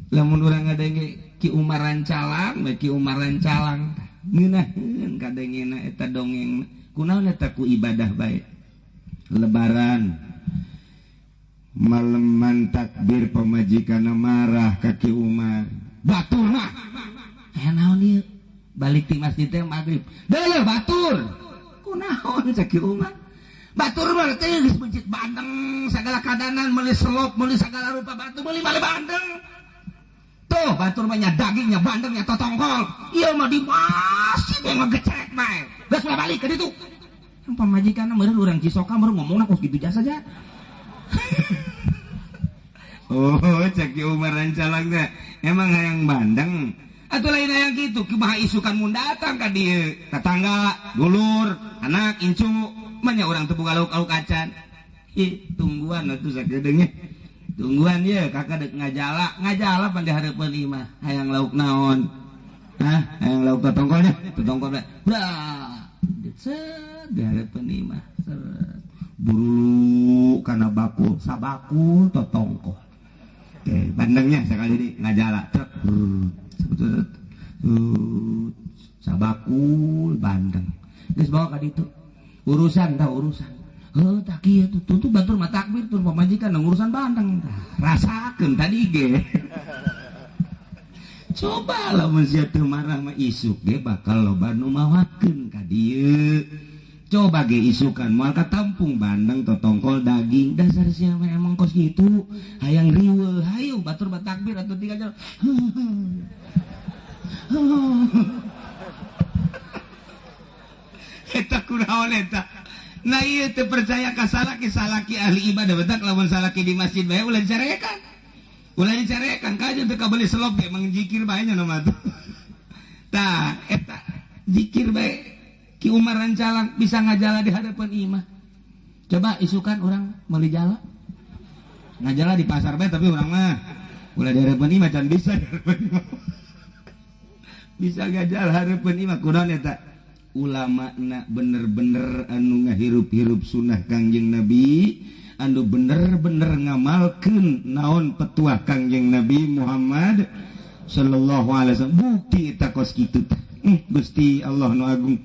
Lamun urang ngadenge Ki Umar Rancalang, Ki Umar Rancalang ngeunaheun kadengena eta dongeng. Kunaon eta ku ibadah bae. Lebaran maleman takbir pamajikanna marah ka Ki Umar. Batur mah. Aya naon ieu? Balik ti masjid teh magrib. Deuleuh batur. Kunaon cek Ki Umar? Batur mah teh geus mencit bandeng sagala kadanan meuli selop meuli sagala rupa batu meuli male bandeng. Tuh batur mah nya dagingnya bandengnya totongkol. Ieu mah di masjid we ngegecek bae. Geus lah balik ka ditu. Pamajikanna meureun urang Cisoka meureun ngomongna kos kitu jasa ja. Oh, cek Ki Umar Rancalang teh emang hayang bandeng. Atuh lain hayang kitu, kumaha isukan mun datang ka dieu, tetangga, dulur, anak, incu, mah nya urang teu boga lauk-lauk acan. Ih, tungguan atuh sakedeungnya. Tungguan ye kakak dek ngajala, ngajala pan di hareupeun imah, hayang lauk naon? Hah, hayang lauk totongkolnya, totongkol teh. Bra, set di hareupeun imah, seret. Burulu kana bakul, sabakul totongkol. Oke, bandengnya sekali di ngajala, truk. Sabakul bandeng. Geus bawa ka ditu. Urusan tah urusan. Heuh tah kieu tuh tuntut batur mah takbir tur pamajikan urusan bandeng. Rasakeun tadi ge. Coba lamun sia teu marah mah isuk ge bakal loba nu mawakeun ka dieu. Coba ge isukan moal katampung bandeng totongkol daging dasar sia mah emang kos kitu hayang riweuh hayu batur mah takbir atuh tiga jam. Eta kunaon eta? Nah ieu teu percaya ka salaki, salaki ahli ibadah betak lamun salaki di masjid bae ulah dicarekan. Ulah dicarekan kajeun teu kabeuli selop ge mang zikir bae nya nu mah tuh. Tah eta zikir bae Ki Umar Rancalang bisa ngajala di hadapan imah. Coba isukan orang meuli jala. Ngajala di pasar bae tapi urang mah ulah di hadapan imah can bisa di hadapan imah. Bisa ngajala hadapan imah kunaon eta? Ulama na bener-bener anu ngahirup-hirup sunah Kangjeng Nabi, anu bener-bener ngamalkeun naon petuah Kangjeng Nabi Muhammad sallallahu alaihi wasallam. Bukti eta kos kitu teh. Gusti Allah nu agung.